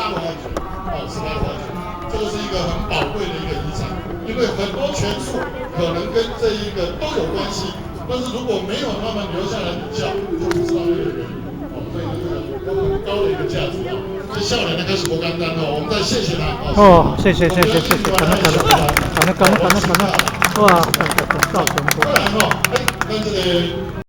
羅漢拳，哦，十八羅漢拳，這個是一個很寶貴的一個遺產，因為很多拳術可能跟這一個都有關係，但是如果沒有他們留下來比較，就不知道那個原理。哦，所以呢，這個有很高的一個價值哦。這少年的開始不簡單哦，我們再謝謝他。哦，謝謝謝謝謝謝，感恩感恩感恩感恩感恩感恩，哇，感感感，造成過來吼，哎，咱這個。